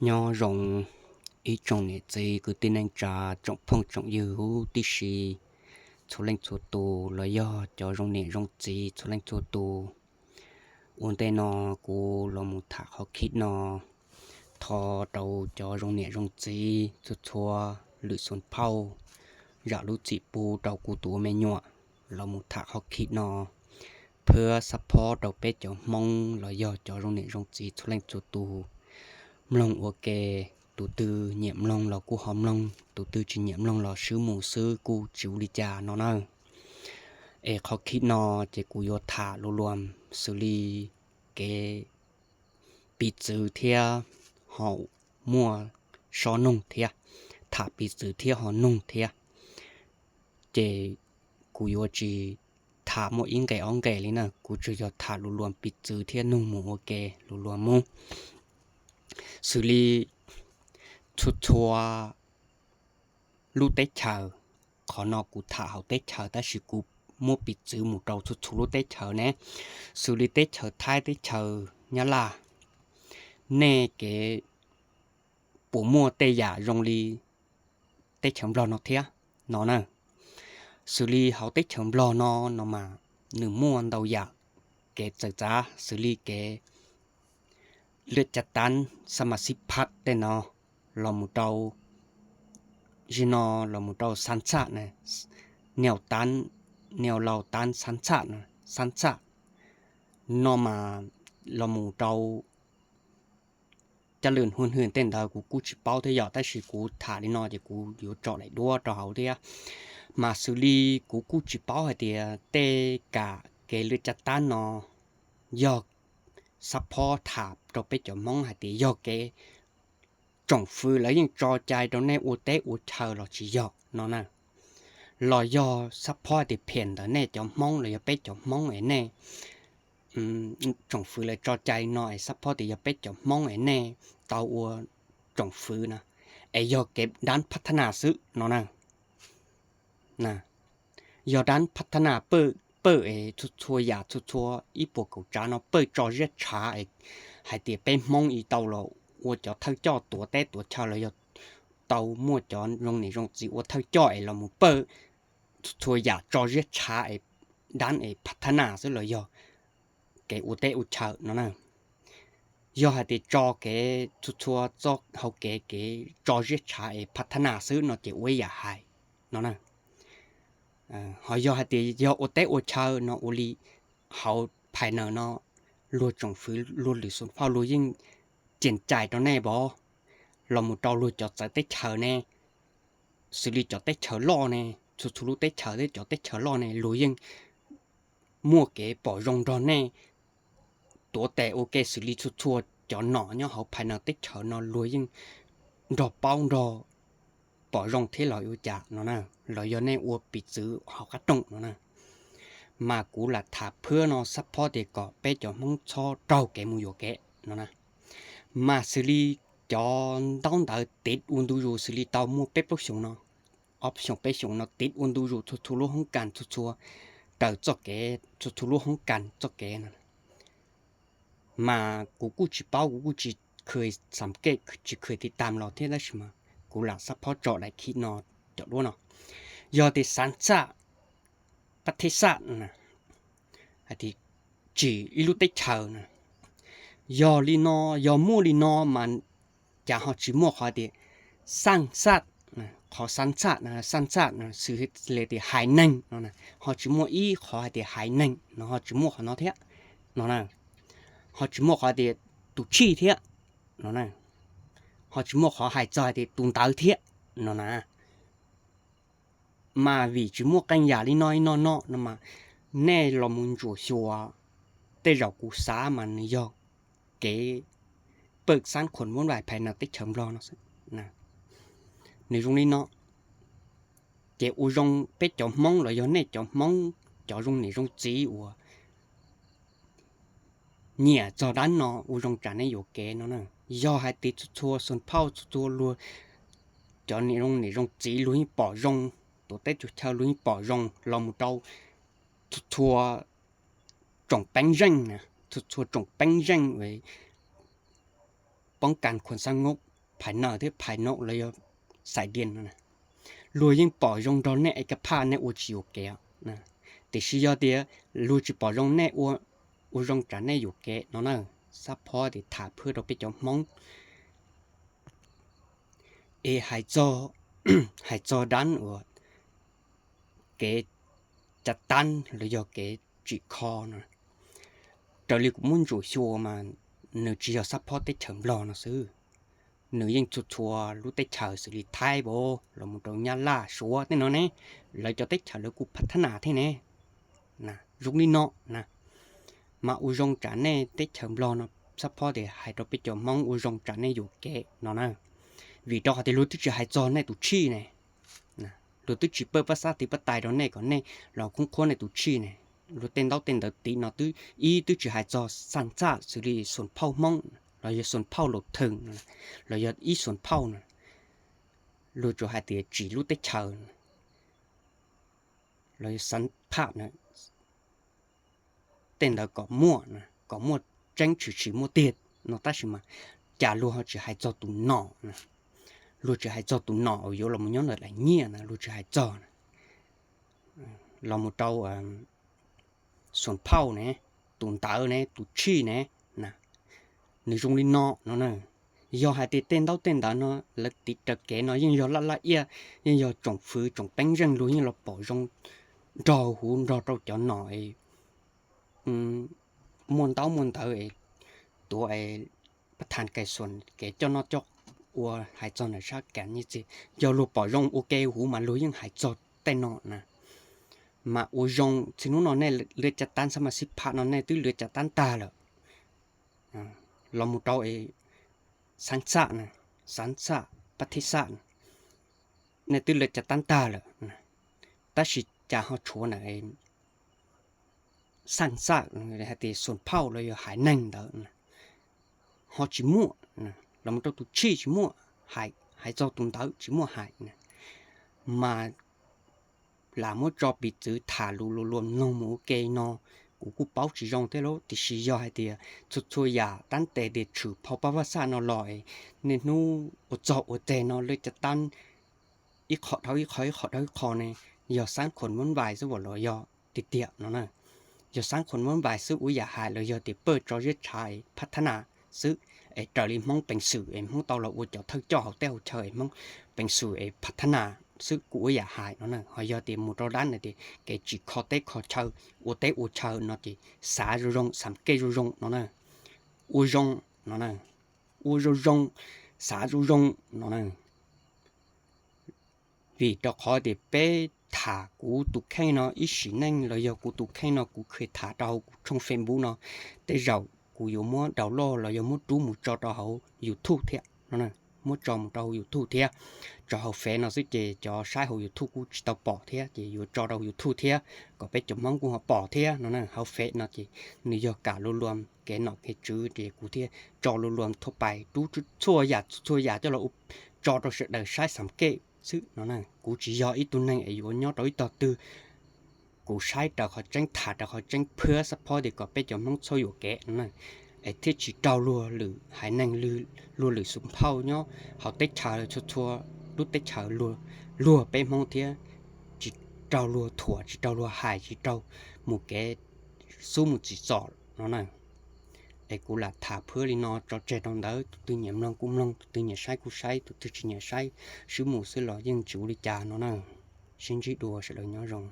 Nyob zoo ib tsoom niam txiv kwv tij neej tsa, tsoom phooj tsoom ywg huv tib si, txhua leej txhua tus los yog cov zoo niam zoo txiv txhua leej txhua tus. Ua ntej no kuv los mus tham qhov khib no, thov rau cov zoo niam zoo txiv txhua txhua lwm xuas phauj, zam lub txim pub rau kuv tus ua me nyuam los mus tham qhov khib no, phwab xab phob rau peb cov Hmoob los yog cov zoo niam zoo txiv txhua leej txhua tus mloog ua ke. Tus twg nyiam mloog los kuj ho mloog, tus twg tsis nyiam mloog los swb mus xwb kuj tsis ua li cas no na. Es qhov khib no ces kuv yuav tham lus luam xws li kev piv txwv thiab ho muaj sob noog thiab, tham piv txwv thiab ho noog thiab. Ces kuv yuav tsis tham muaj ib nqe ob nqe li na, kuv tsuas yog tham lus luam piv txwv thiab noog mus ua ke lus luam mus. Xws li txhua txhua lub teb chaws, qhov no kuv tham hauv teb chaws tab sis kuv muab piv txwv mus rau txhua txhua lub teb chaws ne. Xws li teb chaws Thaib, teb chaws Nyab Laj, nej kev puas muaj tej yam zoo li teb chaws Nplog no thiab no na? Xws li hauv teb chaws Nplog no no mas nws muaj ntau yam kev txawm txav xws li kev lwaj caj tab, xa mas xib phab tej no, los mus rau zim no los mus rau xab txaj na, niau tab, niau lau tab xab txaj, xab txaj no mas los mus rau caj lwm hwj hwm tej ntawd kuv kuj tsis paub thiab yom, tab sis kuv tham li no ces kuv yuav tso daim duab rau hauv thiab. Mas xws li kuv kuj tsis paub hais tias tej kam kev lwaj caj tab no yog xab phob tham rau peb cov Hmoob hais tias yog kev tsoom fwv lawv yeej tso cai rau nej ua teb ua chaw los tsis yog no na, los yog xab phob hais tias phiam ntawm nej cov Hmoob los yog peb cov Hmoob es nej tsoom fwv lawv tso cai no es xab phob tias yog peb cov Hmoob es nej tau ua tsoom fwv na, es yog kev dab phab thab nas xwb no na. Yog dab phab thab nas pawj es txhua txhua yam txhua txhua ib puas kaum tsav no pawj tso ziab tshav es hais tias peb Hmoob ib tau los ua cov thawj coj tuav teb tuav chaw los yog tau muaj cov zoo niam zoo txiv ua thawj coj es los mus pawj txhua txhua yam tso ziab tshav es dab es phab thab nas xwb los yog kev ua teb ua chaw no na. Yog hais tias tso kev txhua txhua txoj hau kev kev tso ziab tshav es phab thab nas xwb no ces ua ib yam hais no na. Ho yog hais tias yog ua teb ua chaw no ua li hauv phais nas no, luag tsoom fwv luag lwm xus phauj luag yeej ceem cais rau nej pov, los mus rau luag cov txawv teb chaws ne, xws li cov teb chaws loj ne, txhua txhua lub teb chaws thiab cov teb chaws loj ne luag yeej muaj kev pom zoo nrog nej tuav tes ua ke xws li txhua txhua cov nom nyob hauv phais nas teb chaws no luag yeej nrog paub nrog pom zoo thiab los ua cas no na, los yog nej ua piv txwv hauv qab rooj no na. Mas kuv lam tham phwab no xab phob tias kom peb cov Hmoob txhob raug kev mus yuam kev no na. Mas xws li cov ntaub ntawv tiv ua ntu zus xws li tau muaj peb plaub xyoos no, ob xyoos peb xyoos no tiv ua ntu zus txhua txhua lub hoob kas txhua txhua, raws txoj kev txhua txhua lub hoob kas txoj kev no. Mas kuv kuj tsis paub, kuv kuj tsis khw xam kej tsis khw tiv tam los thiab tab sis mas kuv lam xab phob tso daim khib no, cov duab no, yog tias xav xaj, pab thib xaj, hais tias tsim ib lub teb chaws na, yog li no, yog muaj li no mas cas ho tsis muaj qhov tias xaj xaj, qhov xav xaj, xaj xaj xws li tias haiv neeg no, ho tsis muaj ib qhov hais tias haiv neeg no, ho tsis muaj qhov no thiab no na, ho tsis muaj qhov tias tus tshij thiab no na, ho tsis muaj qhov hais txog hais tias tus ntawd thiab no na. Mas vim tsis muaj qee yam li no ib no no no mas nej los mus ntsuam xyuas, tej zaum kuv xav mas nws yog kev pawj xab khuam muab vais phais nas teb chaws Nplog no xwb. Nws zoo li no, ces ua zoo peb cov Hmoob los yog nej cov Hmoob, cov zoo niam zoo txiv uas nyiam txog dab no ua zoo tsam nej yuam kev no na. Yog hais tias txhua txhua xus phauj txhua txhua luag, cov niam zoo niam zoo txiv luag yeej pom zoo, tuav teb tuav chaw luag yeej pom zoo los mus rau txhua txhua tsoom peeb zeej, txhua txhua tsoom peeb zeej poob kas khuam xab ngoob phais nawm thiab phais no los yog xais dias no, luag yeej pom zoo nrog nej es ka phaj nej ua tsis yuam kev. Tiam sis yog tias luag tsis pom zoo nej ua, ua zoo tsam nej yuam kev no na. Xab phob tias tham phwb rau peb cov Hmoob es hais txog, hais txog dab uas kev cav tab los yog kev tsim kho no, raws li kuv muab ntsuam xyuas mas nws tsis yog xab phob teb chaws Nplog no xwb. Nws yeej txhua txhua lub teb chaws xws li Thaib los mus rau Nyab Laj, Suav tej no ne, lawv cov teb chaws lawv kuj phav thab nas thiab ne. Zoo li no na, mas ua zoo tsam nej teb chaws Nplog no, xab phob tias hais rau peb cov Hmoob ua zoo tsam nej yuam kev no na. Vim rau qhov tias luag twb tsis hais txog nej tus tshij ne, luag twb tsis pawj pab xab tiv pab tais rau nej kom nej los khoob qhuab nej tus tshij ne. Luag tej ntaub tej ntawv tiv no twb ib twb tsis hais txog xaj txaj xws li xuas phauj Hmoob los yog xuas phauj laus theem los yog ib xuas phauj na. Luag tsuas hais tias tsim lub teb chaws los yog xav phaj na, tej ntawd kom muaj, kom muaj tseeb tshwm sim muaj tiag no, tab sis mas cas luag ho tsis hais txog tus nom na. Luag tsis hais txog tus nom uas yuav los mus nyob ntawm daim nyiaj na, luag tsis hais txog na. Los mus rau xuas phauj ne, tus ntawv ne, tus tshij ne, na, nws zoo li no no na. Yog hais tias tej ntaub tej ntawv no lawv tiv raws kev no yeej yog laj laj iaj, yeej yog tsoom fwv tsoom peeb zeej luag yeej los pom zoo nrog huv nrog rau cov nom muaj ntaub muaj ntawv es tuav es pab thas kais xuas kev coj noj coj ua hais txog ntawm sab kas nyiaj txiag. Yog luag pom zoo ua ke huv mas luag yeej hais txog tej no na. Mas ua zoo txij hnub no nej lwv cav tab xab mas xib phaj no nej twb lwv cav tab tag lawm. Los mus rau xav xaj na, xav xaj pab thib xaj, nej twb lwv cav tab tag lawm, tab sis cas ho tshuav na, xaj xaj hais tias xuas phauj los yog haiv neeg ntawd ho tsis muaj, los mus rau tus tshij tsis muaj, hais txog tus ntawd tsis muaj hais na. Mas lam muab tso piv txwv tham lus luag luag mloog mus ua ke no, kuv kuj paub tsis zoo thiab lauj. Tiam sis yog hais tias txhua txhua yam tab tes tias tshwm phau pab vaj xaj no los es niaj hnub ua txog ua teg no lwv cav tab ib qho dhau ib qho, ib qho dhau ib qho ne, yog xab khoom muab vais xwb los yog tiag tiag no na. Yog xab khoom muab vais xwb ua yam hais los yog tias pawj tso ziab tshav es phav thab nas xwb, es raws li Hmoob peev xwm es Hmoob tau los ua cov thawj coj hauv teb hauv chaw es Hmoob peev xwm es phav thab nas xwb kuj ua yam hais no na. Ho yog tias mus rau dab na tias kev tsim kho teb kho chaw, ua teb ua chaw no ces xav zoo zoo, xam kej zoo zoo no na, ua zoo no na, ua zoo zoo, xav zoo zoo no na. Vim rau qhov tias peb tham kuv tus kheej no ib sim neej los yog kuv tus kheej no kuv kheev tham rau hauv kuv tshooj Facebook no, tej zaum kuv yuav muab download los yog muab rub mus tso rau hauv YouTube thiab no, muab tso mus rau hauv YouTube thiab. Tso hauv Fev no xwb ces cov saib hauv YouTube kuj tsis tau pom thiab ces yuav tso rau YouTube thiab kom peb cov Hmoob kuj ho pom thiab no na. Hauv Fev no ces nws yog kam lug luam kev nom kev tswv ces kuv thiaj tso lug luam thuaj pais rub txhua yam txhua yam coj los tso rau sawv daws saib xam kej xwb no na. Kuv tsis yog ib tug neeg es yuav nyob rau ib tog twg, kuv saib raws qhov tseeb tham raws qhov tseeb phwb xab phob tias kom peb cov Hmoob txhob yuam kev no na, es thiaj tsis raug luag lwm haiv neeg, luag lwm xub phauj nyob hauv teb chaws txhua txhua lub teb chaws luag peb Hmoob thiab, tsis raug luag thuam, tsis raug luag hais, tsis raug mus kev xub mus txim txom no na. Es kuv lam tham phwb li no tso tseg rau ntawd, tus twg nyiam mloog kuj mloog, tus twg nyiam saib kuj saib, tus twg tsis nyiam saib, swb mus xwb los yeej tsis ua li cas no na. Sib ntsib dua, sawv daws nyob zoo.